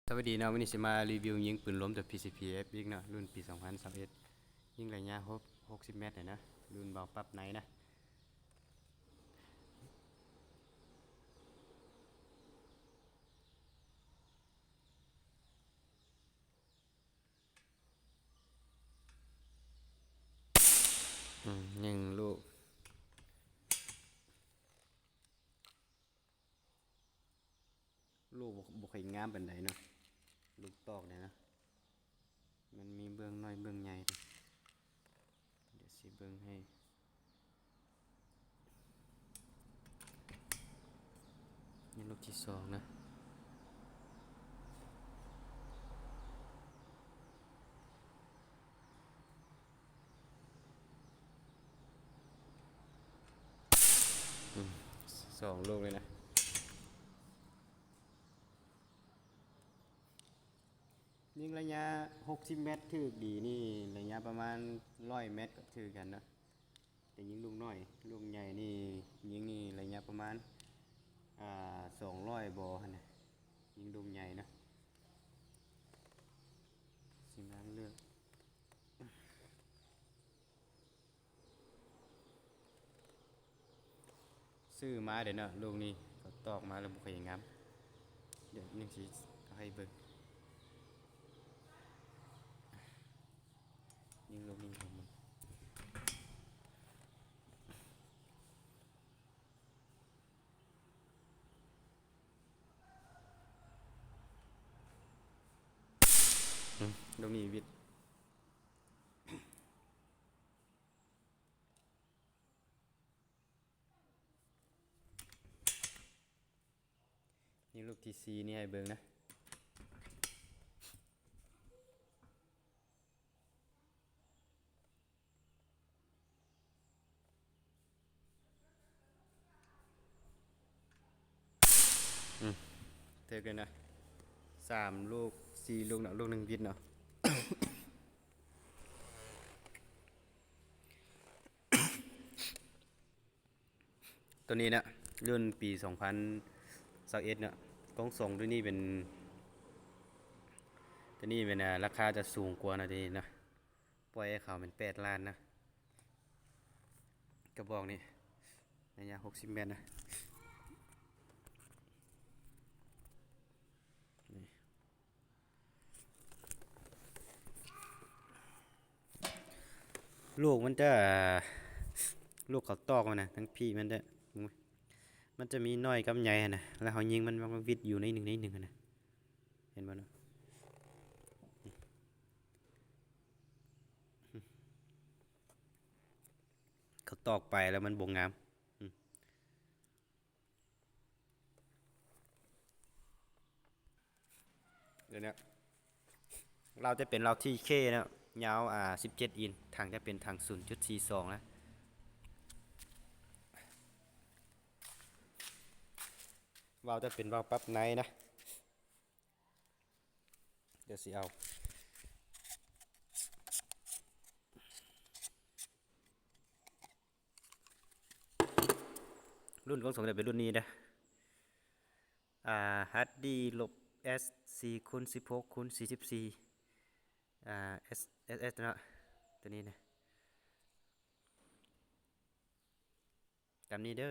ສະບາຍດີເນາະ, ມື້ນີ້ຊິມາຣີວິວຍິງປືນລົມຕົວ ພີຊີພີເອັຟ ອີກເນາະ, ລຸ້ນປີສອງພັນຊາວເອັດ ຍິງໄລຍະຫົກ ຫົກສິບແມັດນີ້ນະ, ລຸ້ນເບົາປັບໃນນະ. ອືມ ຍິງລູກ ລູກບໍ່ ບໍ່ຄ່ອຍງາມປານໃດເນາະ, ລູກຕອກນີ້ນະ, ມັນມີເບື້ອງນ້ອຍເບື້ອງໃຫຍ່ເດ້. ດຽວຊິເບິ່ງໃຫ້ ນີ້ລູກທີສອງນະ. ອືມ ສອງລູກເລີຍນະ. ຍິງໄລຍະຫົກສິບແມັດຖືກດີນີ້ ໄລຍະປະມານຮ້ອຍແມັດກໍຖືກກັນເນາະ, ແຕ່ຍິງລູກນ້ອຍ ລູກໃຫຍ່ນີ້ ຍິງນີ້ໄລຍະປະມານ ອ່າ ສອງຮ້ອຍບໍ່ຫັ້ນນະ, ຍິງລູກໃຫຍ່ເນາະ. ຊິມາເລືອກ ຊື້ມາເດ້ເນາະ, ລູກນີ້ເຂົາຕອກມາແລ້ວບໍ່ຄ່ອຍງາມ, ດຽວຍັງຊິເອົາໃຫ້ເບິ່ງ. ຍິງລູກນີ້ຂອງມັນ ອືມ ລູກນີ້ວິດ. ນີ້ລູກທີສີ່ນີ້ໃຫ້ເບິ່ງນະ. ອືມ ຖືກເລີຍນະ, ສາມລູກ ສີ່ລູກເນາະ, ລູກໜຶ່ງວິດເນາະ. ຕົວນີ້ນະ ລຸ້ນປີສອງພັນຊາວເອັດເນາະ, ກ້ອງສ່ອງຕົວນີ້ເປັນ ຕົວນີ້ເປັນ ອ່າ ລາຄາຈະສູງກວ່ານະ ຕົວນີ້ນະ, ປ່ອຍໃຫ້ເຂົາແມ່ນແປດລ້ານນະ. ກະບອກນີ້ໄລຍະຫົກສິບແມັດນະ. ລູກມັນຈະ ລູກເຂົາຕອກມັນນະ ທັງພີ້ມັນຈະ ມັນຈະມີນ້ອຍກັບໃຫຍ່ຫັ້ນນະ, ແລ້ວເຮົາຍິງມັນ ມັນຫວິດຢູ່ໜ້ອຍໜຶ່ງ ໜ້ອຍໜຶ່ງຫັ້ນນະ, ເຫັນບໍ່ເນາະ? ເຂົາຕອກໄປແລ້ວມັນບໍ່ງາມ. ດຽວນີ້ ລາວຈະເປັນລາວທີເຄເນາະ, ຍາວ ອ່າ ສິບເຈັດອິນ, ຖັງຈະເປັນຖັງສູນຈຸດສີ່ສອງນະ. ວາວຈະເປັນວາວປັບໃນນະ. ດຽວຊິເອົາ ລຸ້ນຂອງສົງຈະເປັນລຸ້ນນີ້ເດ້. ອ່າ ຮັດດີ ລົບ ເອັສ ສີ່ຄູນສິບຫົກຄູນສີ່ສິບສີ່ ອ່າ ເອັສ ເອັສ ເອັສ ເນາະ ຕົວນີ້ນະ. ຕາມນີ້ເດີ.